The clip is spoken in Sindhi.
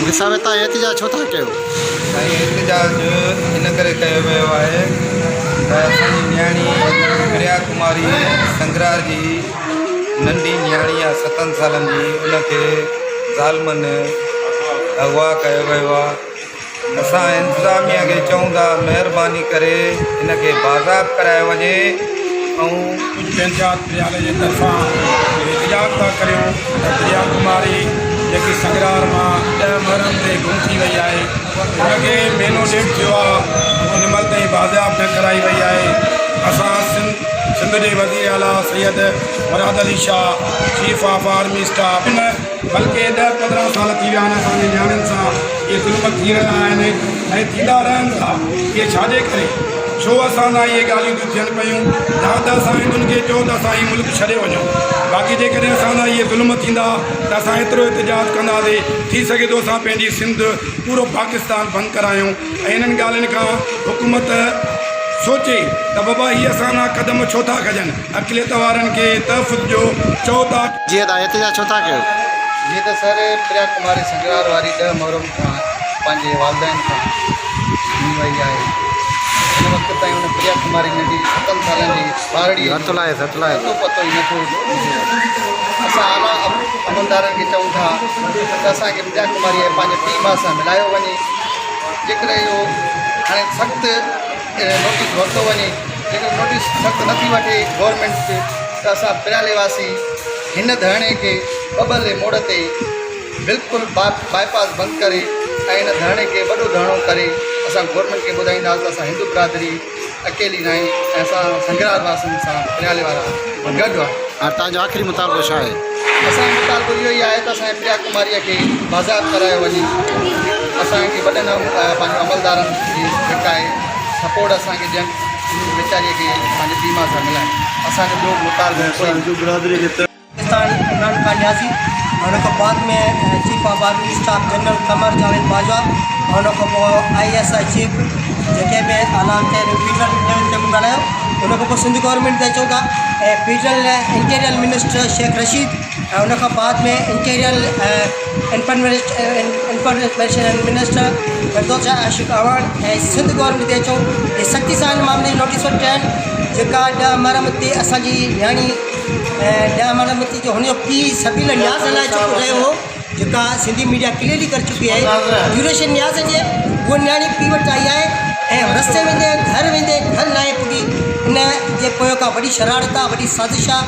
مون کي صاحب تان احتجاج ڇو ٿا ڪيو؟ سائين احتجاج ان ڪري ڪيو ويو آهي ته اسان جي نياڻي پريا ڪماري سنگرار جي ننڍي نياڻي آهي ستن سالن جي ان کي ظالمن اغوا ڪيو ويو آهي اسان انتظاميا کي چئون ٿا مهرباني ڪري ان کي بازياب ڪرايو وڃي ۽ ڪجهه پنچائت پريالي جي طرفان احتجاج ٿا ڪريون ته پريا ڪماري جيڪي سنگرار مان ڏهه محرم تي گم ٿي وئي آهي ان کي مهينو ڏيڍ ٿيو آهي هن مهل تائين بازياب نه ڪرائي وئي آهي اسان سنڌ سنڌ جي وزير اعليٰ Syed Murad Ali Shah chief of army staff ان بلڪه ڏهه 15 سال ٿي ويا آهن اسان جي نياڻين سان اهي ظلم ٿي رهيا آهن ۽ ٿيندا رهن ٿا اهي ڇاجي ڪري ڇو اسان سان اهي ڳالهيون ٿيون ٿين پيون يا ته اسان هندن کي چئو ته اسان هي ملڪ ڇڏي وڃون باقي جيڪڏهن اسان سان اهي ظلم ٿيندا ته اسان ايترو احتجاج ڪنداسي ٿي سگهي ٿو اسان پنهنجي سنڌ پورو پاڪستان بند ڪرايون ۽ انهن ڳالهين کان حڪومت سوچي ته بابا هي اسان سان قدم ڇو ٿا کڄن اقليت وارن کي تحفظ ڏيو چئو ٿا. جيئن ته احتجاج ڇو ٿا ڪيو؟ جيئن ته سر پريا ڪماري سنگرار واري ڏهه محرم کان پنهنجي والدين کان ڏني وئي آهي. هن وقت تائين ان پريا ڪماري ننڍي ستن سالن جي ٻارڙي جو اتو پتو ئي نٿو ملي. اسان اعليٰ عملدارن کي چئون ٿا ته اسان کي پريا ڪماري کي پنهنجي پيء ماء سان ملايو وڃي. جيڪڏهن اهو هاڻي سخت نوٽيس ورتو وڃي. جيڪڏهن نوٽيس سخت نه ٿي وٺي گورنمينٽ ته اسان پريالي واسي هن ڌرڻي کي ٻٻرلي موڙ تي بلڪل باء پاس بند ڪري ۽ هن ڌرڻي کي وڏو ڌرڻو ڪري اسان گورنمينٽ کي ٻڌائينداسين ته اسان هندو برادري اڪيلي ناهي ۽ اسان سنگرار واسين سان پريالي وارا گڏ آهيون. هاڻ توهان جو آخري مطالبو ڇا آهي؟ اسان جو مطالبو اهو ئي آهي ته اسان جي پريا ڪماريء کي بازياب ڪرايو وڃي. اسان کي وڏن پنهنجو عملدارن جي جيڪا آهي سپورٽ اسان کي ڏين ان ويچاريء کي پنهنجي پيء ماء سان ملائين. اسان جو ٻيو مطالبو ڪوئي ناهي. پاڪستان عمران خان نيازي ۽ ان کان بعد ۾ chief of army staff general Qamar Javed Bajwa ۽ ان کان پوء I S I chief جيڪي به اعليٰ اختياريون فيڊرل ليول تي به ڳالهايو ان کان پوء سنڌ گورنمينٽ تي اچون ٿا ۽ federal interior minister Sheikh Rashid ۽ ان کان بعد ۾ interior information minister Firdous Ashiq Awan ۽ Sindh government تي اچون ۽ سختي سان ان معاملي جي نوٽيس وٺي آهن جيڪا ڏهه محرم تي اسانجي نياڻي ۽ ڏهه محرم تي جو هن جو پيء سبيل نياز هلائي چڪو رهيو هو جيڪا سنڌي ميڊيا ڪليئرلي ڪري چڪي آهي ڊيوريشن نياز جي هوء نياڻي پيء وٽ آئي آهي ۽ رستي ويندي گهر ويندي گهر ناهي پڳي ان جي پويان ڪا وڏي شرارت آهي وڏي سازش آهي.